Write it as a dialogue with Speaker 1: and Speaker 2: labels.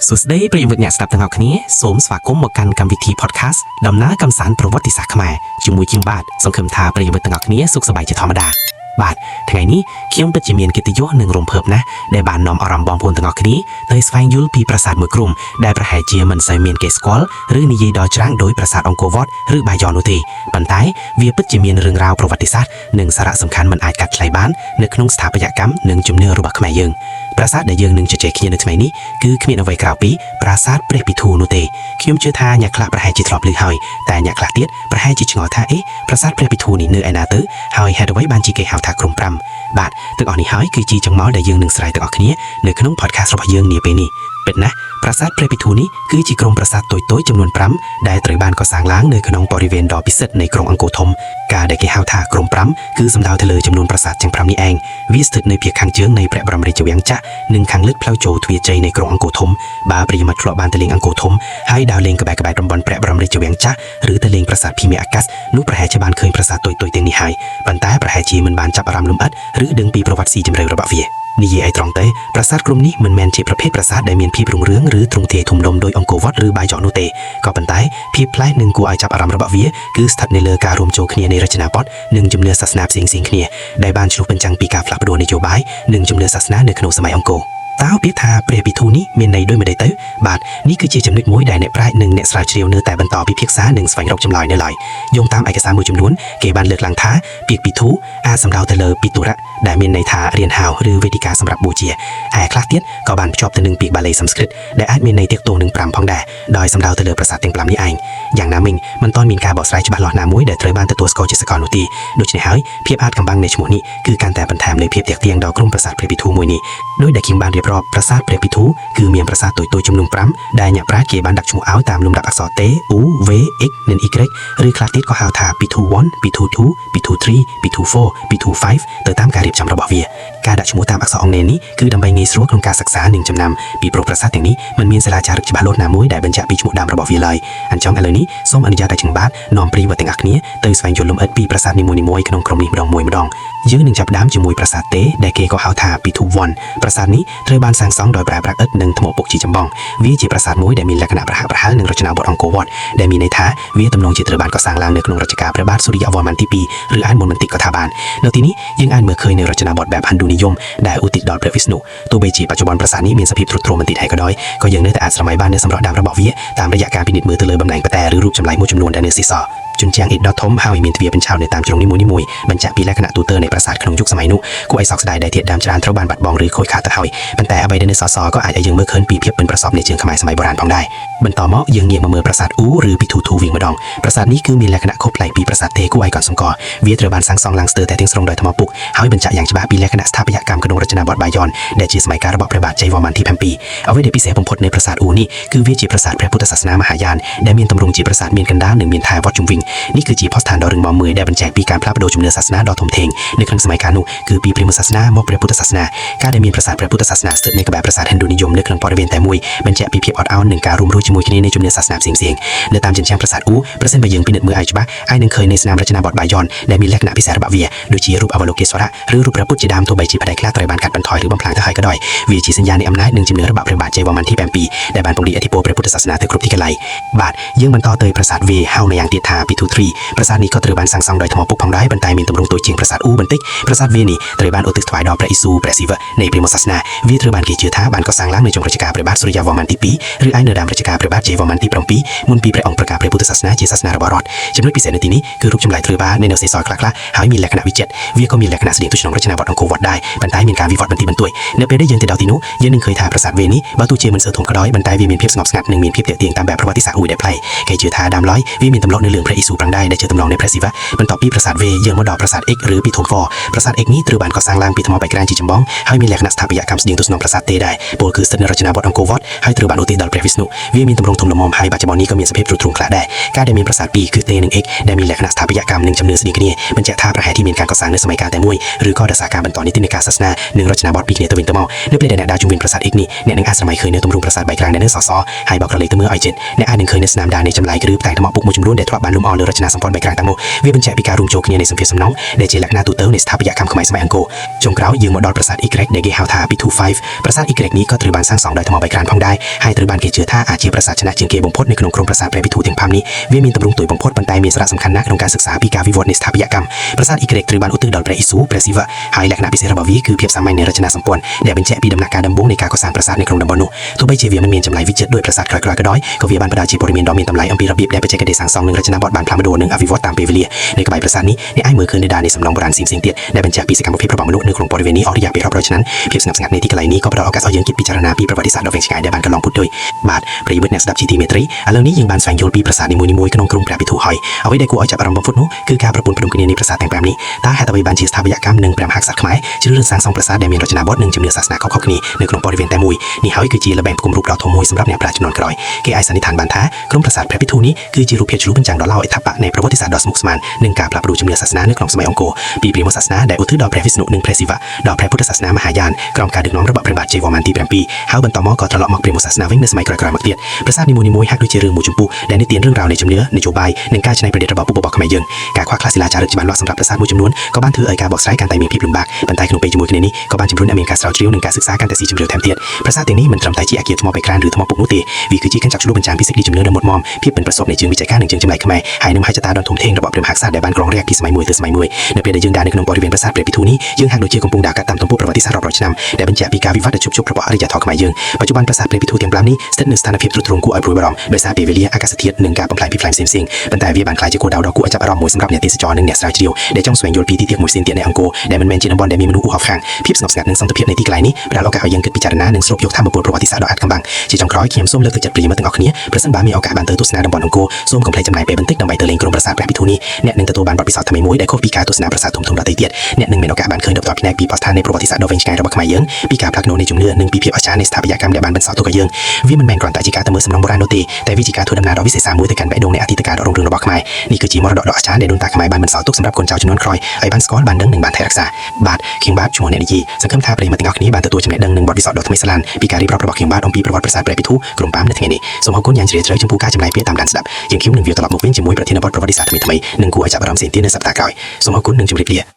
Speaker 1: សួស្តីប្រិយមិត្តអ្នកស្ដាប់ទាំងអស់គ្នាសូមស្វាគមន៍មកកាន់កម្មវិធី podcast ដំណើរកម្សាន្តប្រវត្តិសាស្ត្រខ្មែរជាមួយខ្ញុំបាទសង្ឃឹមថាប្រិយមិត្តទាំងអស់គ្នាសុខសប្បាយជាធម្មតាបាទថ្ងៃនេះខ្ញុំពិតជាមានកិត្តិយសនិងរំភើបណាស់ដែលបាននាំអារម្មណ៍បងប្អូនទាំងអស់គ្នាទៅស្វែងយល់ពីប្រាសាទមួយក្រុមដែលប្រហែលជាមិនសូវមានគេស្គាល់ឬនិយាយដល់ច្រើនដោយប្រាសាទអង្គរវត្តឬបាយ័ននោះទេប៉ុន្តែវាពិតជាមានរឿងរ៉ាវប្រវត្តិសាស្ត្រនិងសារៈសំខាន់មិនអាចកាត់ថ្លៃបាននៅក្នុងស្ថាបត្យកម្មនិងជំនឿរបស់ខ្មែរយើង ប្រាសាទដែលយើងនឹងជជែកគ្នានៅថ្ងៃនេះគឺគ្មានអ្វីក្រៅពីប្រាសាទព្រះពិធូនោះទេខ្ញុំជឿថាអ្នកខ្លះប្រហែលជាធ្លាប់ឮហើយតែអ្នកខ្លះទៀតប្រហែលជាឆ្ងល់ថាអេប្រាសាទព្រះពិធូនេះនៅឯណាទៅហើយហេតុអ្វីបានជាគេហៅថាក្រុម5បាទទាំងអស់នេះហើយគឺជាចង្មោលដែលយើងនឹងស្រាយទាំងអស់គ្នានៅក្នុង podcast របស់យើងនាពេលនេះពិតណាស់ប្រាសាទព្រះពិធូនេះគឺជាក្រុមប្រាសាទតូចៗចំនួន5ដែលត្រូវបានកសាងឡើងនៅក្នុងបរិវេណដ៏ពិសិដ្ឋនៃក្រុងអង្គរធំការដែលគេហៅថាក្រុម5គឺសំដៅទៅលើចំនួនប្រាសាទទាំង5នេះឯងវាស្ថិតនៅភាគខាងជើងនៃព្រះបរមរាជវាំងចក្រនិងខាងលិចផ្លូវចូលទ្វារជ័យនៃក្រុងអង្គរធំបើប្រិយមិត្តធ្លាប់បានទៅលេងអង្គរធំហើយដើរលេងក្បែរៗតំបន់ព្រះបរមរាជវាំងចាស់ឬទៅលេងប្រាសាទភីមេអាកាសនោះប្រហែលជាបានឃើញប្រាសាទតូចៗទាំងនេះហើយប៉ុន្តែប្រហែលជាមិនបានចាប់អារម្មណ៍លម្អិតឬដឹងពីប្រវត្តិស៊ីជម្រៅរបស់វានិយាយឲ្យត្រង់ទៅប្រាសាទក្រុមនេះមិនមែនជាប្រភេទប្រាសាទដែលមានភាពរុងរឿងឬទ្រង់ទ្រាយធំដុំដោយអង្គរវត្តឬបាយចកនោះទេក៏ប៉ុន្តែភាពប្លែកនិងគួរឲ្យចាប់អារម្មណ៍របស់វាគឺស្ថិតនៅលើការរួមចូលគ្នានៃរចនាបថនិងជំនឿសាសនាផ្សេងៗគ្នាដែលបានឆ្លុះបញ្ចាំងពីការផ្លាស់ប្ដូរនយោបាយនិងជំនឿសាសនានៅក្នុងសម័យអង្គរតើពាក្យថាព្រះពិធូនេះមានន័យដូចម្តេចទៅបាទនេះគឺជាចំណុចមួយដែលអ្នកប្រាជ្ញនិងអ្នកស្រាវជ្រាវនៅតែបន្តពិភាក្សានិងស្វែងរកចម្លើយនៅឡើយយោងតាមឯកសារមួយចំនួនគេបានលើកឡើងថាពាក្យពិធូអាចសំដៅទៅលើពិទុរៈដែលមានន័យថារៀនហៅឬវេទិកាសម្រាប់បូជាឯខ្លះទៀតក៏បានភ្ជាប់ទៅនឹងពាក្យបាលីសំស្ក្រឹតដែលអាចមានន័យទាក់ទងនឹង5ផងដែរដោយសំដៅទៅលើប្រាសាទទាំង5នេះឯងយ៉ាងណាមិញមិនទាន់មានការបកស្រាយច្បាស់លាស់ណាមួយដែលត្រូវបានទទួលស្គាល់ជាសកលនោះទេដូច្នេះហើយភាពអាថ៌កំបាំងនៃឈ្មោះនេះគឺកាន់តែបន្ថែមនូវភាពទាក់ទាញដល់ក្រុមប្រាសាទព្រះពិធូមួយនេះដោយដែលខ្ញុំបានរៀបរាប់ប្រាសាទព្រះពិធូគឺមានប្រាសាទតូចៗចំនួន5ដែលអ្នកប្រាជ្ញគេបានដាក់ឈ្មោះឲ្យតាមលំដាប់អក្សរ T U V X និង Y ឬខ្លះទៀតក៏ហៅថាពិធូ1ពិធូ2ពិធូ3ពិធូ4ពិធូ5ទៅតាមការរៀបចំរបស់វាការដាក់ឈ្មោះតាមអក្សរអង់គ្លេសនេះគឺដើម្បីងាយស្រួលក្នុងការសិក្សានិងចំណាំពីព្រោះប្រាសាទទាំងនេះមិនមានសិលាចារឹកច្បាស់លាស់ណាមួយដែលបញ្ជាក់ពីឈ្មោះដើមរបស់វាឡើយអញ្ចឹងឥឡូវនេះសូមអនុញ្ញាតឲ្យខ្ញុំបាទនាំប្រិយមិត្តទាំងអស់គ្នាទៅស្វែងយល់លម្អិតពីប្រាសាទនីមួយៗក្នុងក្រុមនេះម្ដងមួយម្ដងយើងនឹងចាប់ផ្ដើមជាមួយប្រាសាទទេដែលគេក៏ហៅថាពិធូ1ប្រាសាទនេះត្រូវបានសាងសង់ដោយប្រើប្រាក់ឥដ្ឋនិងថ្មពុកជាចម្បងវាជាប្រាសាទមួយដែលមានលក្ខណៈប្រហាក់ប្រហែលនឹងរចនាបថអង្គរវត្តដែលមានន័យថាវាទំនងជាត្រូវបានកសាងឡើងនៅក្នុងរជ្ជកាលព្រះបាទសូរិយវរ្ម័នទី2ឬអាចមុនបន្តិចក៏ថាបាននៅទីនេះយើងអាចមើលឃើញនៅរចនាបថបែបហិណ្ឌូនិយមដែលឧទ្ទិសដល់ព្រះវិស្ណុទោះបីជាបច្ចុប្បន្នប្រាសាទនេះមានសភាពទ្រុឌទ្រោមបន្តិចហើយក៏ដោយក៏យើងនៅតែអាចស្រមៃបាននូវសម្រស់ដើមរបស់វាតាមរយៈការពិនិត្យមើលទៅលើបំណែងបតែឬរូបចម្លែកមួយចំនួនដែលនៅសេសសល់ជញ្ជាំងឥដ្ឋដ៏ធំហើយមានទ្វារបញ្ឆោតនៅតាមជ្រុងនីមួយៗបញ្ជាក់ពីលក្ខណៈទូទៅនៃប្រាសាទក្នុងយុគសម័យនោះគួរឲ្យសោកស្ដាយដែលធាតុដើមច្រើនត្រូវបានបាត់បង់ឬខូចខាតទៅហើយប៉ុន្តែអ្វីដែលនៅសល់សល់ក៏អាចឲ្យយើងមើលឃើញពីភាពប៉ិនប្រសប់នៃជើងខ្មែរសម័យបុរាណផងដែរបន្តមកយើងងាកមកមើលប្រាសាទអ៊ូឬពិធូធូវិញម្ដងប្រាសាទនេះគឺមានលក្ខណៈខុសប្លែកពីប្រាសាទទេគួរឲ្យកត់សម្គាល់វាត្រូវបានសាងសង់ឡើងស្ទើរតែទាំងស្រុងដោយថ្មពុកហើយបញ្ជាក់យ៉ាងច្បាស់ពីលក្ខណៈស្ថាបត្យកម្មក្នុងរចនាបថបាយ័នដែលជាសម័យកាលរបស់ព្រះបាទជ័យវរ្ម័នទី7អ្វីដែលពិសេសបំផុតនៃប្រាសាទអ៊ូនេះគឺវាជាប្រាសាទព្រះពុទ្ធសាសនាមហាយានដែលមានទម្រង់ជាប្រាសាទមានកណ្ដាលនិងមានថែវត្តជុំវិញនេះគឺជាភស្តុតាងដ៏រឹងមាំមួយដែលបញ្ជាក់ពីការផ្លាស់ប្ដូរជំនឿសាសនាដ៏ធំធេងនៅក្នុងសម័យកាលនោះគឺពីព្រាហ្មណ៍សាសនាមកព្រះពុទ្ធសាសនាការដែលមានប្រាសាទព្រះពុទ្ធសាសនាស្ថិតនៅក្បែរប្រាសាទហិណ្ឌូនិយមនៅក្នុងបរិវេណតែមួយបញ្ជាក់ពីភាពអត់ឱននិងការរួមរស់ជាមួយគ្នានៃជំនឿសាសនាផ្សេងៗនៅតាមជញ្ជាំងប្រាសាទអ៊ូប្រសិនបើយើងពិនិត្យមើលឲ្យច្បាស់អាចនឹងឃើញនៅស្នាមរចនាបថបាយ័នដែលមានលក្ខណៈពិសេសរបស់វាដូចជារូបអវលោកិស្វរៈឬរូបព្រះពុទ្ធជាដើមទោះបីជាផ្នែកខ្លះត្រូវបានកាត់បន្ថយឬបំផ្លាញទៅហើយក៏ដោយវាជាសញ្ញានៃអំណាចនិងជំនឿរបស់ព្រះបាទជ័យវរ្ម័នទី7ដែលបានពង្រីកឥទ្ធិពលព្រះពុទ្ធសាសនាទៅគ្រប់ទីកន្លែងបាទយើងបន្តទៅប្រាសាទវេហៅម្យ៉ាងទៀតថាពិធូ3ប្រាសាទនេះក៏ត្រូវបានសាងសង់ដោយថ្មពុកផងដែរប៉ុន្តែមានទម្រង់តូចជាងប្រាសាទអ៊ូបន្តិចប្រាសាទវេនេះត្រូវបានឧទ្ទិសថ្វាយដល់ព្រះអ៊ីស៊ូព្រះសិវៈនៃព្រាហ្មណ៍សាសនាវាត្រូវបានគេជឿថាបានកសាងឡើងនៅចុងរជ្ជកាលព្រះបាទសូរិយាវរ្ម័នទី2ឬឯនៅដើមរជ្ជកាលព្រះបាទជ័យវរ្ម័នទី7មុនពីព្រះអង្គប្រកាសព្រះពុទ្ធសាសនាជាសាសនារបស់រដ្ឋចំណុចពិសេសនៅទីនេះគឺរូបចម្លែកធ្វើបាននៅសេសសល់ខ្លះៗហើយមានលក្ខណៈវិចិត្រវាក៏មានលក្ខណៈស្តៀងទៅក្នុងរចនាបថអង្គរវត្តដែរប៉ុន្តែមានការវិវត្តបន្តិចបន្តួចនៅពេលដែលយើងទៅដល់ទីនោះយើងនឹងឃើញថាប្រាសាទវេនេះបើទោះជាមិនសូវធំក៏ដោយប៉ុន្តែវាមានភាពស្ងប់ស្ងាត់និងមានភាពទាក់ទាញតាមបែបប្រវត្តិសាស្ត្រមួយដែលប្លែកគេជឿថាដើមឡើយវាមានទម្លាប់នៅរឿងព្រះអ៊ីស៊ូប្រាំងដែរដែលជាទម្លងនៃព្រះសិវៈបន្ទាប់ពីប្រាសាទវេយើងមកដល់ប្រាសាទ X ឬពិធំ4ប្រាសាទ X នេះត្រូវបានកសាងឡើងពីថ្មបែកក្រានជាចម្បងហើយមានលក្ខណៈស្ថាបត្យកម្មស្តៀងទៅក្នុងប្រាសាទទេដែរពលគឺស្ថិតនៅរចនាបថអង្គរវត្តហើយត្រូវបានឧទ្ទិសដល់ព្រះវិស្ណុវាមានទម្រង់ធំល្មមហើយបច្ចុប្បន្ននេះក៏មានសភាពទ្រុឌទ្រោមខ្លះដែរការដែលមានប្រាសាទពីរគឺទេនិង X ដែលមានលក្ខណៈស្ថាបត្យកម្មនិងជំនឿស្តៀងគ្នាបញ្ជាក់ថាប្រហែលជាមានការកសាងនៅសម័យកាលតែមួយឬក៏ដោយសារការបន្តនីតិនៃការសាសនានិងរចនាបថពីគ្នាទៅវិញទៅមកនៅពេលដែលអ្នកដើរជុំវិញប្រាសាទ X នេះអ្នកនឹងអាចស្រមៃឃើញនៅទម្រង់ប្រាសាទបែកក្រានដែលនៅសសហើយបើក្រឡេកទៅមើលឲ្យជិតអ្នកអាចនឹងឃើញនៅស្នាមដានៃចម្លែកឬផ្ទាំងថ្មពុកមួយចំនួនដែលធ្លាប់បានលំអ លើរចនាសម្ព័ន្ធបែកក្រានទាំងមូលវាបញ្ជាក់ពីការរួមចូលគ្នានៃសម្ភារសំណង់ដែលជាលក្ខណៈទូទៅនៃស្ថាបត្យកម្មខ្មែរសម័យអង្គរចុងក្រោយយើងមកដល់ប្រាសាទ Y ដែលគេហៅថា P25 ប្រាសាទ Y នេះក៏ត្រូវបានសាងសង់ដោយថ្មបែកក្រានផងដែរហើយត្រូវបានគេជឿថាអាចជាប្រាសាទឆ្នះជាងគេបំផុតនៅក្នុងក្រុមប្រាសាទព្រះពិធូទាំង5នេះវាមានទម្រង់តូចបំផុតប៉ុន្តែមានសារៈសំខាន់ណាស់ក្នុងការសិក្សាពីការវិវត្តនៃស្ថាបត្យកម្មប្រាសាទ Y ត្រូវបានឧទ្ទិសដល់ព្រះអ៊ីស៊ូព្រះសិវៈហើយលក្ខណៈពិសេសរបស់វាគឺភាពសាមញ្ញនៃរចនាសម្ព័ន្ធដែលបញ្ជាក់ពីដំណាក់កាលដំបូងនៃការកសាងប្រាសាទនៅក្នុងតំបន់នោះទោះបីជាវាមិនមានចម្លាយវិចិត្រដោយប្រាសាទក្រោយៗក៏ដោយក៏វាបានផ្ដល់ជាព័ត៌មានដ៏មានតម្លៃអំពីរបៀបដែលបច្ចេកទេសសាងសង់និងរចនាបថបានផ្លាស់ប្ដូរនិងអភិវឌ្ឍតាមពេលវេលានៅក្បែរប្រាសាទនេះអ្នកអាចមើលឃើញនៅដាននៃសំណង់បុរាណផ្សេងៗទៀតដែលបញ្ជាក់ពីសកម្មភាពរបស់មនុស្សនៅក្នុងបរិវេណនេះអស់រយៈពេលរាប់រយឆ្នាំភាពស្ងប់ស្ងាត់នៃទីកន្លែងនេះក៏ផ្ដល់ឱកាសឲ្យយើងគិតពិចារណាពីប្រវត្តិសាស្ត្រដ៏វែងឆ្ងាយដែលបានកន្លងផុតទៅបាទប្រិយមិត្តអ្នកស្ដាប់ជាទីមេត្រីឥឡូវនេះយើងបានស្វែងយល់ពីប្រាសាទនីមួយៗក្នុងក្រុមព្រះពិធូហើយអ្វីដែលគួរឲ្យចាប់អារម្មណ៍បំផុតនោះគឺការប្រពន្ធផ្ដុំគ្នានៃប្រាសាទទាំង5នេះតើហេតុអ្វីបានជាស្ថាបត្យកម្មនិងព្រះមហាក្សត្រខ្មែរជ្រើសរើសសាងសង់ប្រាសាទដែលមានរចនាបថនិងជំនឿសាសនាខុសៗគ្នានៅក្នុងបរិវេណតែមួយនេះហើយគឺជាល្បែងផ្គុំរូបដ៏ធំមួយសម្រាប់អ្នកប្រាជ្ញជំនាន់ក្រោយគេអាចសន្និដ្ឋានបានថាក្រុមប្រាសាទព្រះពិធូនេះគឺជារូបភាពឆ្លុះបញ្ចាំងដ៏ល្អឥតខ្ចោះនៃប្រវត្តិសាស្ត្រដ៏ស្មុគស្មាញនិងការផ្លាស់ប្ដូរជំនឿសាសនានៅក្នុងសម័យអង្គរពីព្រាហ្មណ៍សាសនាដែលឧទ្ទិសដល់ព្រះវិស្ណុនិងព្រះសិវៈដល់ព្រះពុទ្ធសាសនាមហាយានក្រោមការដឹកនាំរបស់ព្រះបាទជ័យវរ្ម័នទី7ហើយបន្តមកក៏ត្រឡប់មកព្រាហ្មណ៍សាសនាវិញនៅសម័យក្រោយៗមកទៀតប្រាសាទនីមួយៗហាក់ដូចជារឿងមួយជំពូកដែលនិទានរឿងរ៉ាវនៃជំនឿនយោបាយនិងការច្នៃប្រឌិតរបស់ពុទ្ធរបស់ខ្មែរយើងការខ្វះខ្លាសិលាចារឹកច្បាស់លាស់សម្រាប់ប្រាសាទមួយចំនួនក៏បានធ្វើឲ្យការបកស្រាយកាន់តែមានភាពលំបាកប៉ុន្តែក្នុងពេលជាមួយគ្នានេះក៏បានជំរុញឲ្យមានការស្រាវជ្រាវនិងការសិក្សាកាន់តែស៊ីជម្រៅថែមទៀតប្រាសាទទាំងនេះមិនត្រឹមតែជាអគារថ្មបែកក្រានឬថ្មពុកនោះទេវាគឺជាកញ្ចក់ឆ្លុះបញ្ចាំងពីសេចក្តីជំនឿដ៏មុតមាំភាពប៉ិនប្រសប់នៃជើងវិជ្ជាការនិងជើងចម្លែកខ្មែរហើយនឹងមហិច្ឆតាដ៏ធំធេងរបស់ព្រះមហាក្សត្រដែលបានគ្រងរាជ្យពីសម័យមួយទៅសម័យមួយនៅពេលដែលយើងដើរនៅក្នុងបរិវេណប្រាសាទព្រះពិធូនេះយើងហាក់ដូចជាកំពុងដើរកាត់តាមទំព័រប្រវត្តិសាស្ត្ររាប់រយឆ្នាំដែលបញ្ជាក់ពីការវិវត្តដ៏ជប់ជប់របស់អរិយធម៌ខ្មែរយើងបច្ចុប្បន្នប្រាសាទព្រះពិធូទាំង5នេះស្ថិតនៅស្ថានភាពទ្រុឌទ្រោមគួរឲ្យព្រួយបារម្ភដោយសារពេលវេលាអាកាសធាតុនិងការបំផ្លាញពីផ្លែផ្សេងៗប៉ុន្តែវាបានក្លាយជាគោលដៅដ៏គួរឲ្យចាប់អារម្មណ៍មួយសម្រាប់អ្នកទេសចរនិងអ្នកស្រាវជ្រាវដែលចង់ស្វែងយល់ពីទីទាបមួយផ្សេងទៀតនៃអង្គរដែលមិនមែនជាតំបន់ដែលមានមនុស្សអ៊ូអរខ្លាំងភាពស្ងប់ស្ងាត់និងសន្តិភាពនៃទីកន្លែងនេះផ្ដល់ឱកាសឲ្យយើងគិតពិចារណានិងស្រូបយកធម៌ពលប្រវត្តិសាស្ត្រដ៏អាថ៌កំបាំងជាចុងក្រោយខ្ញុំសូមលើកទឹកចិត្តប្រិយមិត្តទាំងអស់គ្នាប្រសិនបើមានឱកាសបានទៅទស្សនាតំបន់អង្គរសូមកុំភ្លេចចំណាយពេលបន្តិចដើម្បីទៅលេងក្រុមប្រាសាទព្រះពិធូនេះអ្នកនឹងទទួលបានបទពិសោធន៍ថ្មីមួយដែលខុសពីការទស្សនាប្រាសាទធំៗដទៃទៀតអ្នកនឹងមានឱកាសបានឃើញដបភ្នែកពីបស្ថាននៃប្រវត្តិសាស្ត្រដ៏វែងឆ្ងាយរបស់ខ្មែរយើងពីការផ្លាស់ប្ដូរនៃជំនឿនិងពីភាពអស្ចារ្យនៃស្ថាបត្យកម្មដែលបានបន្សល់ទុកឲ្យយើងវាមិនមែនគ្រាន់តែជាការទៅមើលសំណង់បុរាណនោះទេតែវាជាការធ្វើដំណើរដ៏វិសេសមួយទៅកាន់បេះដូងនៃអតីតកាលដ៏រុងរឿងរបស់ខ្មែរនេះគឺជាមរតកដ៏អស្ចារ្យដែលដូនតាខ្មែរបានបន្សល់ទុកសម្រាប់កូនចៅជំនាន់ក្រោយឲ្យបានស្គាល់បានដឹងនិងបានថែរក្សាបាទខ្ញុំបាទឈ្មោះអ្នកនិយាយសង្ឃឹមថាប្រិយមិត្តទាំងអស់គ្នាបានទទួលចំណេះដឹងនិងបទពិសោធន៍ដ៏ថ្មីស្លានពីការរៀបរាប់របស់ខ្ញុំបាទអំពីប្រវត្តិប្រាសាទព្រះពិធូក្រុមប៉ាមនៅថ្ងៃនេះសូមអរគុណយ៉ាងជ្រាលជ្រៅចំពោះការចំណាយពេលតាមដានស្ដាប់យើងខ្ញុំនឹងវាត្រឡប់មកវិញជាមួយប្រធានបទប្រវត្តិសាស្ត្រថ្មីៗនិងគួរឲ្យចាប់អារម្មណ៍ផ្សេងទៀតនៅសប្តាហ៍ក្រោយសូមអរគុណនិងជម្រាបលា។